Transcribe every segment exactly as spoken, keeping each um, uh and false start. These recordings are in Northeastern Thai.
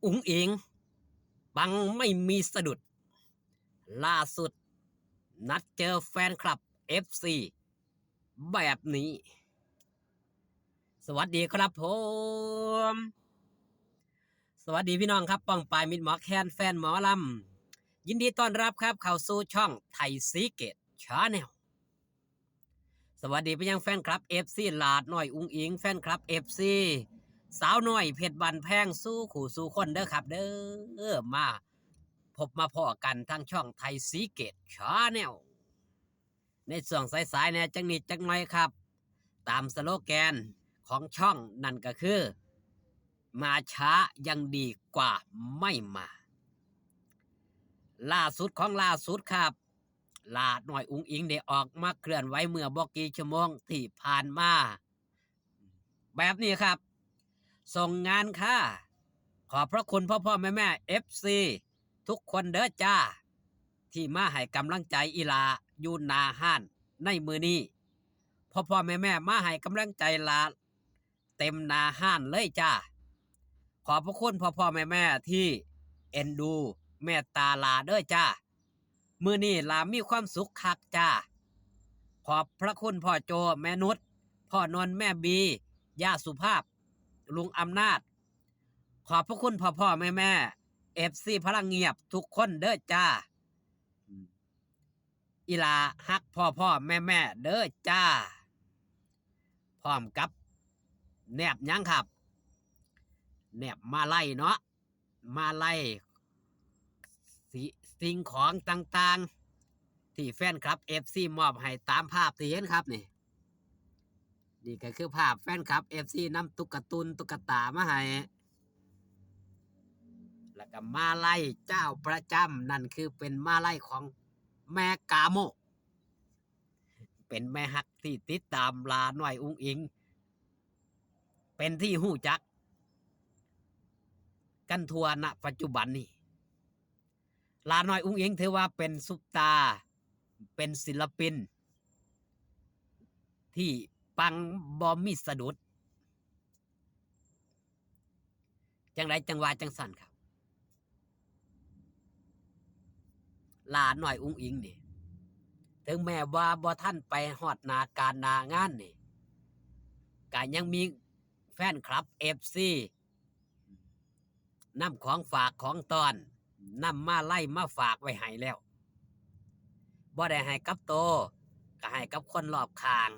อุ๋งอิ๋ง ปังไม่มีสะดุด ล่าสุด นัดเจอแฟนคลับ เอฟซี แบบนี้ สวัสดีครับผม สวัสดีพี่น้องครับ ป้องปายมิตรหมอแคน แฟนหมอลำ ยินดีต้อนรับครับ เข้าสู่ช่องไทยศรีเกต Channel สวัสดีไปยังแฟนคลับ เอฟซี หลาดน้อยอุ๋งอิ๋ง แฟนคลับ เอฟซี สาวน้อยเพชรบ้านแพง สู่คู่สู่คนเด้อครับ เด้อ มาพบมาพ้อกันทางช่องไทยศรีเกต Channel ในช่วงสายๆ แหน่จักนิดจักหน่อยครับ ตามสโลแกนของช่องนั่นก็คือ มาช้ายังดีกว่าไม่มา ล่าสุดของล่าสุดครับ หลาดน้อยอุ๋งอิ๋งได้ออกมาเคลื่อนไหวเมื่อบ่กี่ชั่วโมงที่ผ่านมา แบบนี้ครับ ส่งงานค่ะ ขอบพระคุณพ่อพ่อแม่แม่ เอฟซี ทุกคนเด้อจ้า ที่มาให้กำลังใจอีหลาอยู่หน้าฮ้านในมื้อนี้ พ่อพ่อแม่แม่มาให้กำลังใจหลาเต็มหน้าฮ้านเลยจ้า ขอบพระคุณพ่อพ่อแม่แม่ที่เอ็นดูเมตตาหลาเด้อจ้า มื้อนี้หลามีความสุขคักจ้า ขอบพระคุณพ่อโจ แม่นุช พ่อนนท์ แม่บี ย่าสุภาพ ลุงอำนาจ ขอบพระคุณพ่อพ่อแม่แม่ เอฟซี พลังเงียบทุกคนเด้อจ้า อีหลาฮักพ่อพ่อแม่แม่เด้อจ้า พร้อมกับ แนบหยังครับ แนบมาลัยเนาะ มาลัย สิ- สิ่งของต่างๆ ที่แฟนคลับ เอฟซี มอบให้ตามภาพที่เห็นครับนี่ นี่ก็คือภาพแฟนคลับ เอฟซี นำตุ๊กตุนตุ๊กตามาให้ แล้วก็มาลัยเจ้าประจำ นั่นคือเป็นมาลัยของแม่กาโม เป็นแม่ฮักที่ติดตามหลาน้อยอุ๋งอิ๋ง เป็นที่ฮู้จักกันทั่ว ณ ปัจจุบันนี้ หลาน้อยอุ๋งอิ๋งถือว่าเป็นซุปตาร์ เป็นศิลปิน ที่ปังบ่มีสะดุด จังใดจังว่าจังซั่นครับ หลาน้อยอุ๋งอิ๋งนี่ ถึงแม้ว่าบ่ทันไปฮอดหน้าการหน้างานนี่ ก็ยังมีแฟนคลับ เอฟซี นำของฝากของต้อน นำมาลัยมาฝากไว้ให้แล้ว บ่ได้ให้กับโต ก็ให้กับคนรอบข้าง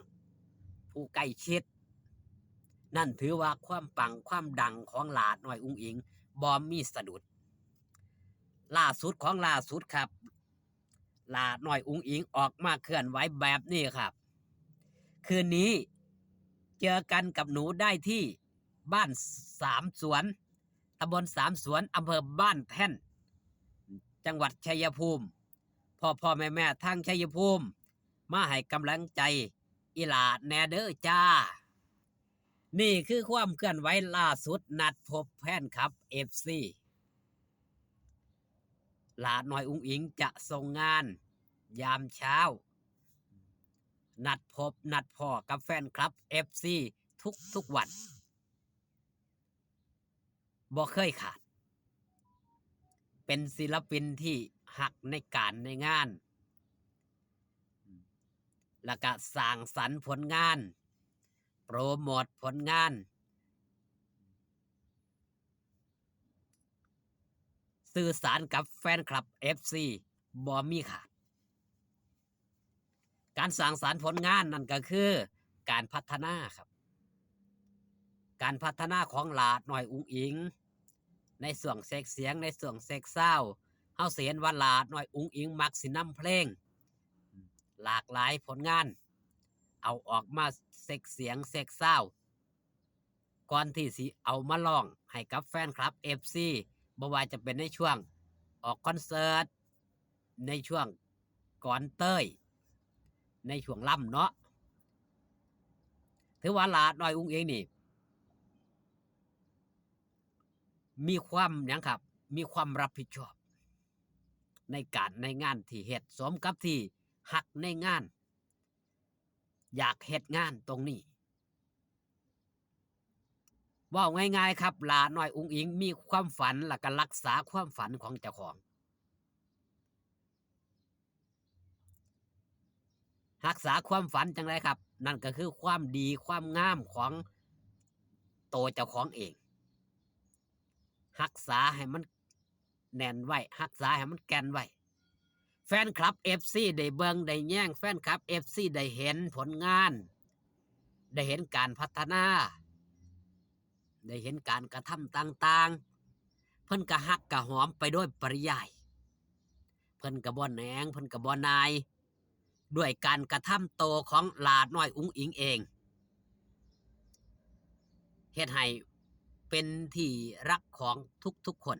ผู้ใกล้ชิด นั่นถือว่าความปังความดังของหลาน้อยอุ๋งอิ๋งบ่มีสะดุด ล่าสุดของล่าสุดครับ หลาน้อยอุ๋งอิ๋งออกมาเคลื่อนไหวแบบนี้ครับ คืนนี้เจอกันกับหนูได้ที่บ้านสามสวน ตำบลสามสวน อำเภอบ้านแท่น จังหวัดชัยภูมิ พ่อพ่อแม่แม่ทางชัยภูมิ มาให้กำลังใจอีหลาแหน่เด้อจ้า นี่คือความเคลื่อนไหวล่าสุด นัดพบแฟนคลับ เอฟซี หลาน้อยอุ๋งอิ๋งจะส่งงานยามเช้า นัดพบนัดพ้อกับแฟนคลับ เอฟซี ทุกทุกวัน บ่เคยขาด เป็นศิลปินที่ฮักในการในงาน แล้วก็สร้างสรรค์ผลงาน โปรโมทผลงาน สื่อสารกับแฟนคลับ เอฟซี บ่มีขาด การสร้างสรรค์ผลงานนั่นก็คือการพัฒนาครับ การพัฒนาของหลาน้อยอุ๋งอิ๋ง ในช่วงเช็คเสียง ในช่วงเช็คซาวด์ เฮาสิเห็นว่าหลาน้อยอุ๋งอิ๋งมักสินำเพลง หลากหลายผลงาน เอาออกมาเช็คเสียงเช็คซาวด์ ก่อนที่สิเอามาร้องให้กับแฟนคลับ เอฟซี บ่ว่าจะเป็นในช่วงออกคอนเสิร์ต ในช่วงก่อนเต้ย ในช่วงลำเนาะ ถือว่าหลาน้อยอุ๋งอิ๋งนี่ มีความหยังครับ มีความรับผิดชอบ ในการในงานที่เฮ็ด สมกับที่ฮักในงาน อยากเฮ็ดงานตรงนี้ เว้าง่ายๆครับ หล้าน้อยอุ๋งอิ๋งมีความฝัน แล้วก็รักษาความฝันของเจ้าของ รักษาความฝันจั่งใดครับ นั่นก็คือความดีความงามของโตเจ้าของเอง รักษาให้มันแน่นไว้ รักษาให้มันแก่นไว้ แฟนคลับเอฟซีได้เบิ่งได้แยง แฟนคลับเอฟซีได้เห็นผลงาน ได้เห็นการพัฒนา ได้เห็นการกระทำต่างๆ เพิ่นก็ฮักก็หอมไปโดยปริยาย เพิ่นก็บ่แหนง เพิ่นก็บ่นาย ด้วยการกระทำโตของหล้าน้อยอุ๋งอิ๋งเอง เฮ็ดให้เป็นที่รักของทุกๆคน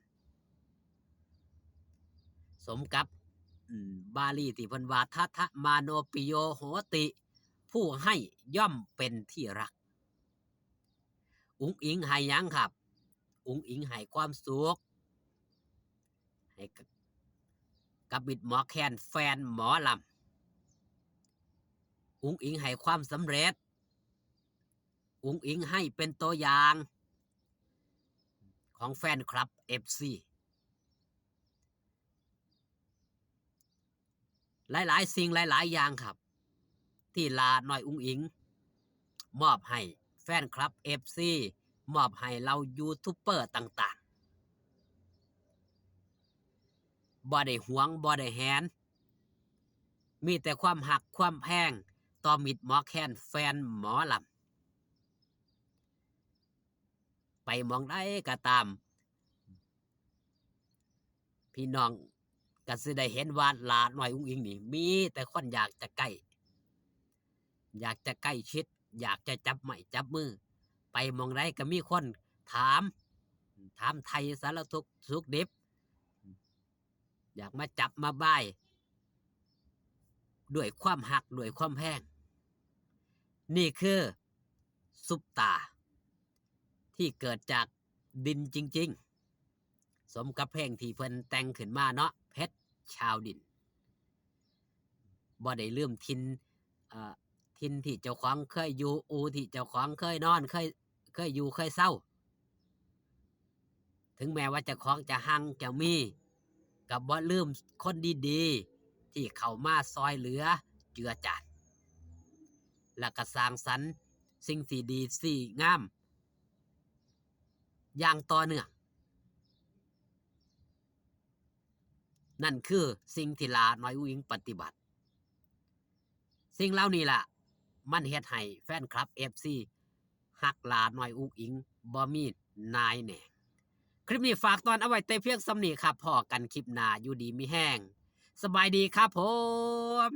สมกับ อืม บาลีที่เพิ่นว่า ทัทธะมาโนปิโยโหติ ผู้ให้ย่อมเป็นที่รัก อุ๋งอิ๋งให้หยังครับ อุ๋งอิ๋งให้ความสุข ให้กับ กับมิตรหมอแคน แฟนหมอลำ อุ๋งอิ๋งให้ความสำเร็จ อุ๋งอิ๋งให้เป็นตัวอย่าง ของแฟนคลับเอฟซี หลายๆสิ่งหลายๆอย่างครับ ที่หล้าน้อยอุ๋งอิ๋งมอบให้แฟนคลับเอฟซี มอบให้เหล่ายูทูบเบอร์ต่างๆ บ่ได้หวง บ่ได้แหน มีแต่ความฮักความแพงต่อมิตรหมอแคน แฟนหมอลำ ไปหม่องใดก็ตาม พี่น้องก็สิได้เห็นว่าหล้าน้อยอุ๋งอิ๋งนี่ มีแต่คนอยากจะใกล้ อยากจะใกล้ชิด อยากจะจับไม้จับมือ ไปหม่องใดก็มีคนถาม ถามไถ่สารทุกข์สุขดิบ อยากมาจับมาบาย ด้วยความฮัก ด้วยความแพง นี่คือซุปตา ที่เกิดจากดินจริงๆ สมกับเพลงที่เพิ่นแต่งขึ้นมาเนาะ เพชรชาวดิน บ่ได้ลืมถิ่น เอ่อ ถิ่นที่เจ้าของเคยอยู่ อู่ที่เจ้าของเคยนอน เคย เคยอยู่ เคยเซา ถึงแม้ว่าเจ้าของจะห่างจะมี ก็บ่ลืมคนดีๆ ที่เข้ามาซอยเหลือเจือจาน และก็สร้างสรรค์สิ่งที่ดีที่งาม อย่างต่อเนื่อง นั่นคือสิ่งที่หล้าน้อยอุ๋งอิ๋งปฏิบัติ สิ่งเหล่านี้ล่ะ มันเฮ็ดให้แฟนคลับเอฟซีฮักหล้าน้อยอุ๋งอิ๋งบ่มีนายแหน่ง คลิปนี้ฝากตอนเอาไว้แต่เพียงส่ำนี้ครับ พ้อกันคลิปหน้า อยู่ดีมีแฮง สบายดีครับผม